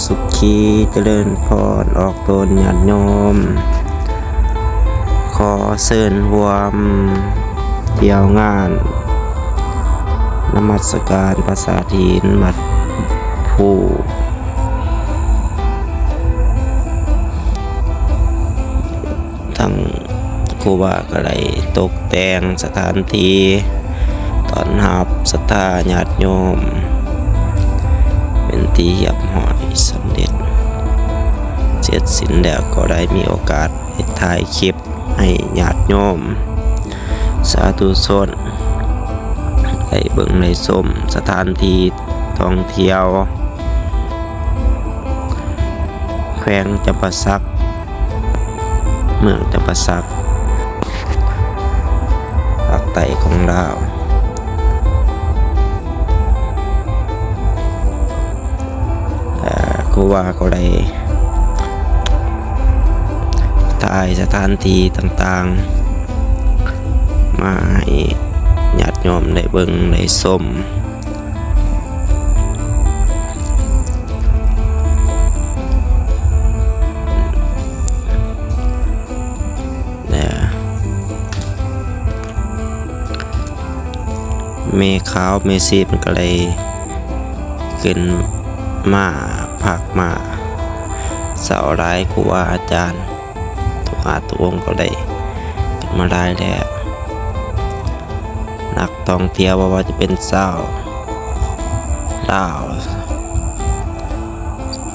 ສຸຂີຈະເລີນພອນອອກຕົນຍາດໂຍມ. ຂໍເຊີນຮ່ວມທ່ຽວງານນະມັດສະການພະສາຖິນວັດພູ. ທາງຄູບາກໍໄດ້ຕົກແຕ່ງສະຖານທີ່ຕ້ອນຮັບສັດທາຍາດໂຍມເປັນທີ່ຮຽບຮ້ອຍສຳເລັດເສັດສິ້ນແລ້ວ, ກໍໄດ້ມີໂອກາດໄດ້ຖ່າຍຄລິບໃຫ້ຍາດໂຍມສາທຸຊົນໄດ້ເບິ່ງໄດ້ຊົມສະຖານທີ່ທ່ອງທ່ຽວ ແຂວງຈຳປາສັກ, ເມືອງຈຳປາສັກ, ພາກໃຕ້ຂອງລາວ. ຄູບາກໍໄດ້ຖ່າຍສະຖານທີ່ຕ່າງໆ ມາໃຫ້ຍາດໂຍມໄດ້ເບິ່ງໄດ້ຊົມ. ແມ່ຂາວແມ່ຊີບມັນກໍໄດ້ຂຶ້ນມາພັກມາເຊົາຫຼາຍ, ຄູບາອາຈານ ທຸກອາດທຸກອົງກໍໄດ້ຂຶ້ນມາຫຼາຍແລ້ວ. ນັກທ່ອງທ່ຽວບໍ່ວ່າຈະເປັນຊາວລາວ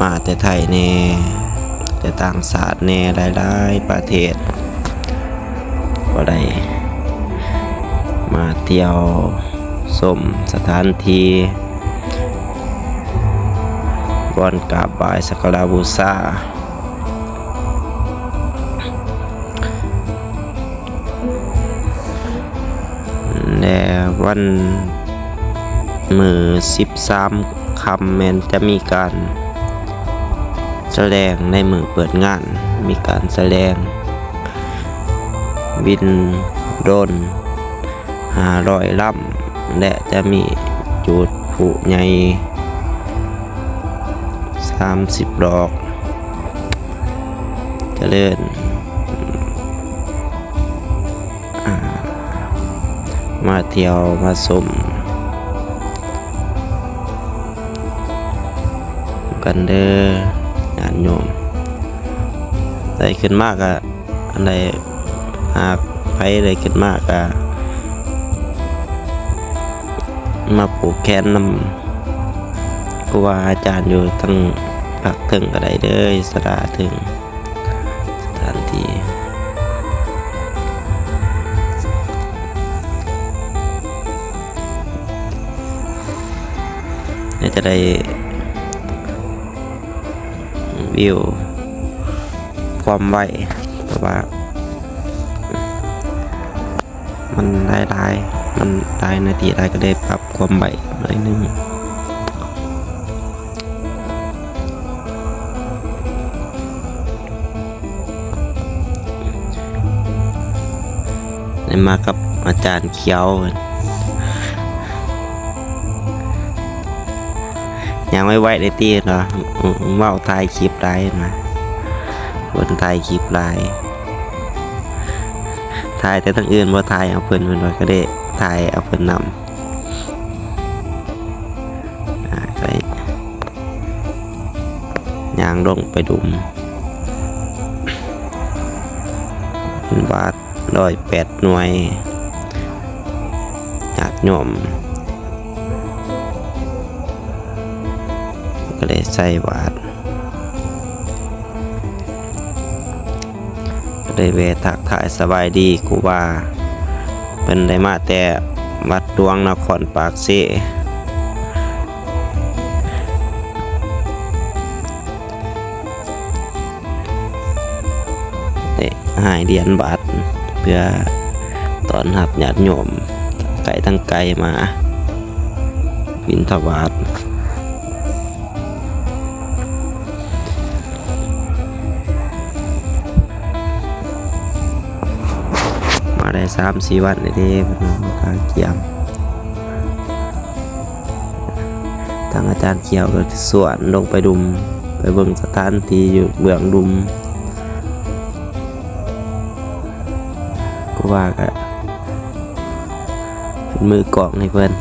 ມາແຕ່ໄທແດ່, ແຕ່ຕ່າງຊາດແດ່, ຫຼາຍໆປະເທດ ກໍໄດ້ມາທ່ຽວຊົມສະຖານທີ່ ບ່ອນກາບໄຫວ້ສັກກາລະບູຊາ. ແລະ ວັນມື້ສິບສາມຄ່ຳ ແມ່ນຈະມີການສະແດງໃນມື້ເປີດງານ, ມີການສະແດງບິນໂດຣນ ຫ້າຮ້ອຍລຳ ແລະ ຈະມີຈູດຜຸໃຫຍ່ສາມສິບດອກ. ຈະເລີນ ອ່າ ມາທ່ຽວມາຊົມກັນເດີຍາດໂຍມ. ໄດ້ຂຶ້ນມາກະ ອັນໃດຫາກໃຜໄດ້ຂຶ້ນມາກະມາຜູກແຂນນຳຄູບາອາຈານຢູ່ທາງພາກເທິງກໍໄດ້ເດີ, ສາລາເທິງສະຖານທີ່. ແລະ ຈະໄດ້ ວິວຄວາມໄວ ເພາະວ່າມັນຫຼາຍໆ ມັນຫຼາຍນາທີຫຼາຍ ກໍເລີຍປັບຄວາມໄວໜ້ອຍໜຶ່ງ. ໄດ້ມາກັບອາຈານຂຽວ ຍ່າງໄວໆ ໄດ້ຕິເນາະ, ເວົ້າຖ່າຍຄລິບຫຼາຍນະ, ເພິ່ນຖ່າຍຄລິບຫຼາຍ, ຖ່າຍແຕ່ທາງອື່ນ ບໍ່ຖ່າຍເອົາເພິ່ນ, ເພິ່ນວ່າກໍໄດ້ຖ່າຍເອົາເພິ່ນນຳ. ອ່າ ໄດ້ຍ່າງລົງໄປດຸມ ເປັນບາດຮ້ອຍແປດໜ່ວຍ, ຍາດໂຍມກໍໄດ້ໃສ່ບາດ. ໄດ້ແວ່ທັກທາຍສະບາຍດີຄູບາ, ເພິ່ນໄດ້ມາແຕ່ວັດຫຼວງນະຄອນປາກເຊ, ໄດ້ໃຫ້ຫຼຽນບາດເພື່ອຕ້ອນຮັບຍາດໂຍມ ໄກທັງໄກມາບິນທະບາດ. ມາໄດ້ສາມສີ່ວັນແລ້ວເດ້ ເພິ່ນວ່າມາກາງກຽມ, ທາງອາຈານຂຽວກໍຊວນລົງໄປດຸມ ເບິ່ງສະຖານທີ່ຢູ່ເບື້ອງລຸ່ມ ຄູບາກະເປັນມືກ້ອງໃຫ້ເພິ່ນ.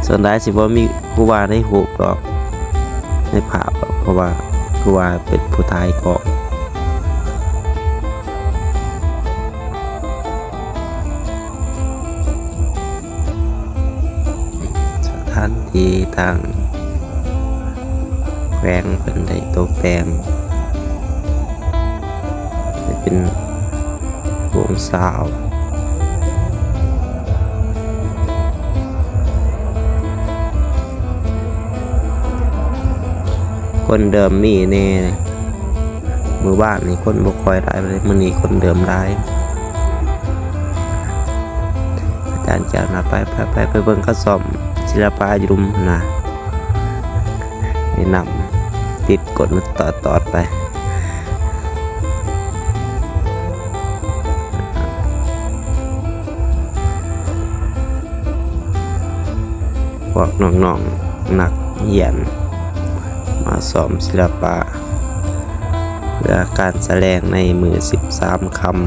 ສ່ວນຫຼາຍຊິບໍ່ມີຄູບາໃນຮູບດອກ ໃນພາບດອກ ເພາະວ່າຄູບາເປັນຜູ້ຖ່າຍກ້ອງ. ສະຖານທີ່ທາງແຂວງເພິ່ນໄດ້ຕົກແຕ່ງໃຫ້ເປັນວົງຊາວ. ຄົນເລີ່ມມີແດ່. ມື້ວານນີ້ຄົນບໍ່ຄ່ອຍຫຼາຍປານໃດ ມື້ນີ້ຄົນເລີ່ມຫຼາຍ. ອາຈານແກ້ວນະ ໄປ ໄປ ໄປ ໄປເບິ່ງເຂົາຊ້ອມສິລະປະຢູ່ລຸ່ມນະ ແນະນຳ ຕິດກົ້ນມັນຕອດໆໄປ. ພວກນ້ອງໆນັກຮຽນມາຊ້ອມສິລະປະ ເພື່ອການສະແດງໃນມື້ສິບສາມຄ່ຳ.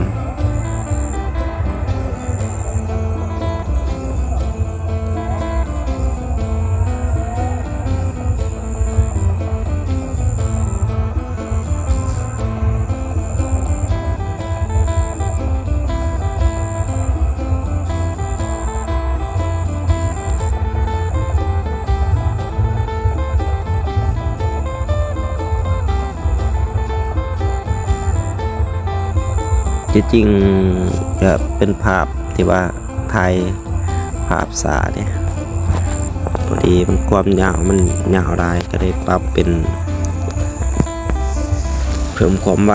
ທີ່ຈິງກະເປັນພາບທີ່ວ່າ ຖ່າຍພາບຊ້າເດ້ ພໍດີມັນຄວາມຍາວມັນຍາວຫຼາຍ ກະໄດ້ປັບເປັນເພີ່ມຄວາມໄວ.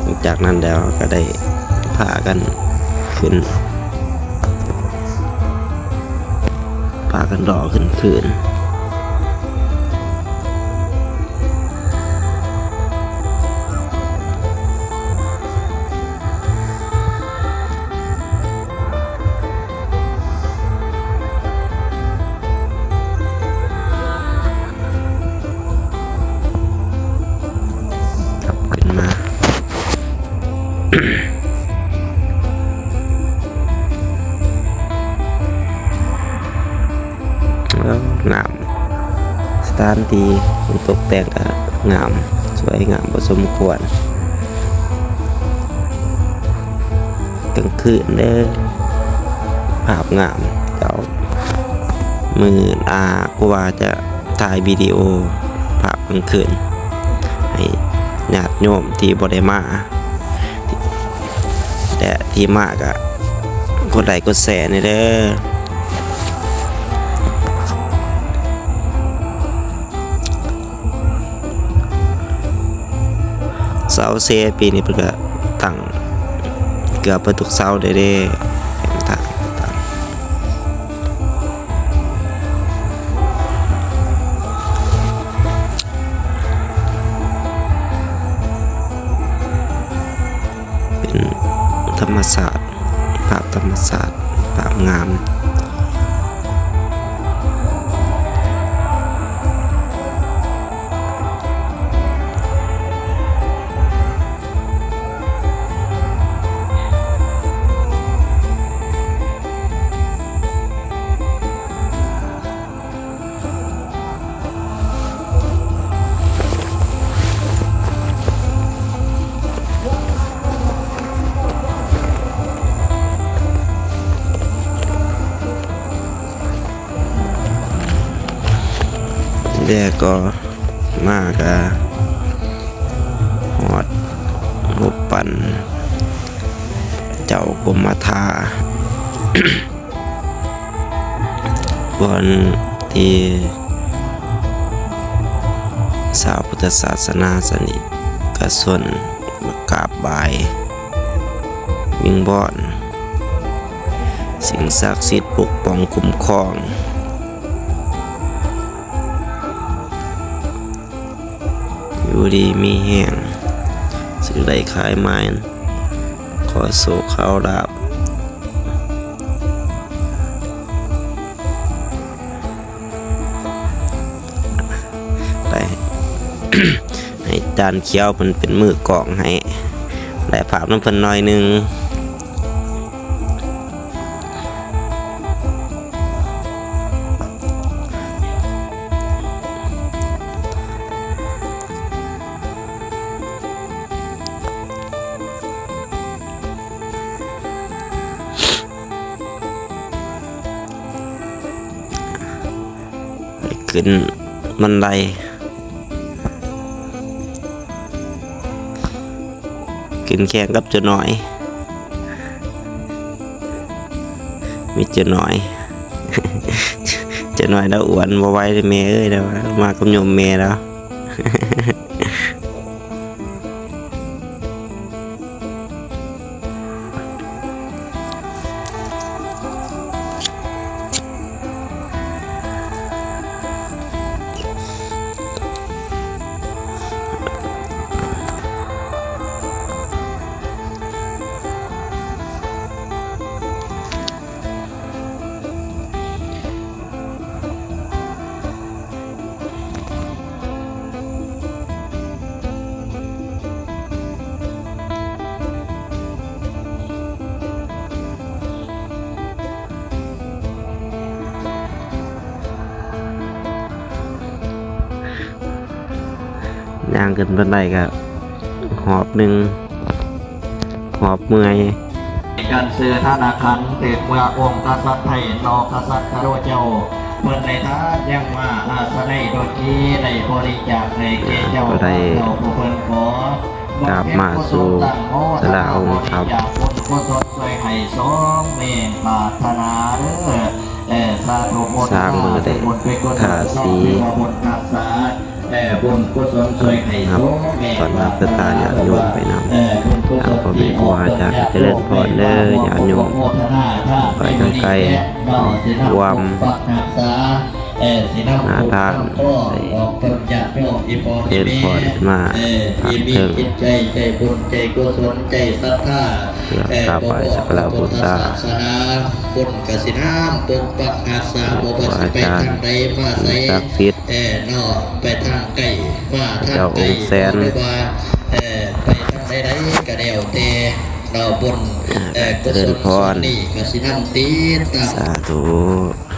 ຫຼັງຈາກນັ້ນແລ້ວກະໄດ້ພາກັນຂຶ້ນ ພາກັນຫຼໍ່ຂຶ້ນຄືນ. ກັບຂຶ້ນມາ ເອີ ງາມ ສະຖານທີ່ຕົກແຕ່ງກະງາມ ສວຍງາມພໍສົມຄວນ. ກາງຄືນເດີ ພາບງາມເຈົ້າ. ມື້ໜ້າກູບາຈະຖ່າຍວິດີໂອພາບກາງຄືນ ໃຫ້ຍາດໂຍມທີ່ບໍ່ໄດ້ມາ ແລະ ທີ່ມາກະກົດໄລກົດແຊແດ່ເດີ. ເສົາເຊປີນີ້ເພິ່ນກະຕັ້ງເກືອບເບິດທຸກເສົາເດ້ເດ້. ເປັນທຳມະຊາດ ພາບທຳມະຊາດ ພາບງາມ. ແລ້ວກໍມາກະຮອດຮູບປັ້ນເຈົ້າກົມມະທາ ບ່ອນທີ່ຊາວພຸດທະສາສະໜາສະນິກະຊົນມາກາບໄຫວ້ວິງວອນສິ່ງສັກສິດປົກປ້ອງຄຸ້ມຄອງ ຢູ່ດີມີແຮງ ສິ່ງໃດຂາຍໝາຍ ຂໍໂຊກຂໍລາບ ຈານຂຽວເພິ່ນເປັນມືກ້ອງໃຫ້ ໄດ້ພາບນຳເພິ່ນໜ້ອຍໜຶ່ງ. ຂຶ້ນບັນໄດ ຂຶ້ນແຂ່ງກັບເຈົ້ານ້ອຍ ມີເຈົ້ານ້ອຍ ເຈົ້ານ້ອຍລາວອ້ວນບໍ່ໄຫວເດ້ແມ່ເອີຍ ລາວມາກັບໂຍມແມ່ລາວ. ຍ່າງຂຶ້ນບັນໄດກໍຫອບໜຶ່ງ ຫອບເມື່ອຍ. ກັນເສືອທະນາຄັນ ເກີດເມື່ອອົງກະສັດໄທ ນອກກະສັດຄະໂລເຈົ້າ ເພິ່ນໄດ້ທານຍັງມາອາສະໄນດົນທີ ໄດ້ບໍລິຈາກໃຫ້ແກ່ເຈົ້າ ເຈົ້າຜູ້ເພິ່ນຂໍ ກາບມາສູ່ສາລາອົງທຳ ບຸນກຸສົນຊ່ວຍໃຫ້ສົມແຮງປາດຖະໜາເດີ. ເອີ ສາທຸໂມທະນາ ສາມມື້ໄດ້ ບຸນກຸສົນ ທາສີ ບຸນຮັກສາ ເອີ ບຸນກຸສົນຊ່ວຍໃຫ້ສົມແຮງປາດຖະໜາ ເອີ ບຸນກຸສົນ ທາງພໍ່ແມ່ຄູອາຈານ ຈະເລີນພອນເດີ ຍາດໂຍມ ໄກທາງໄກ ຮ່ວມ ຮັກສາ ເອີ ສິນນຳ ນຳທານ ໄດ້ເຊີນພອນຂຶ້ນມາ ເອີ ທາງເທິງ ໃຈບຸນໃຈກຸສົນໃຈສັດທາ ເພື່ອກາບໄຫວ້ສັກກາລະບູຊາ ບຸນກະສິນນຳປົກປັກຮັກສາ ບໍ່ວ່າຊິໄປທາງໃດມາໃສ ສິ່ງສັກສິດ ເອີ ເນາະ ໄປທາງໃກ້ມາທາງໄກ ເຈົ້າອົງແສນ ຫຼືວ່າ ເອີ ໄປທາງໃດໆກໍແລ້ວແຕ່ເນາະ ບຸນ ເອີ ກຸສົນນີ້ກໍສິນຳຕິດຕາມ ສາທຸ.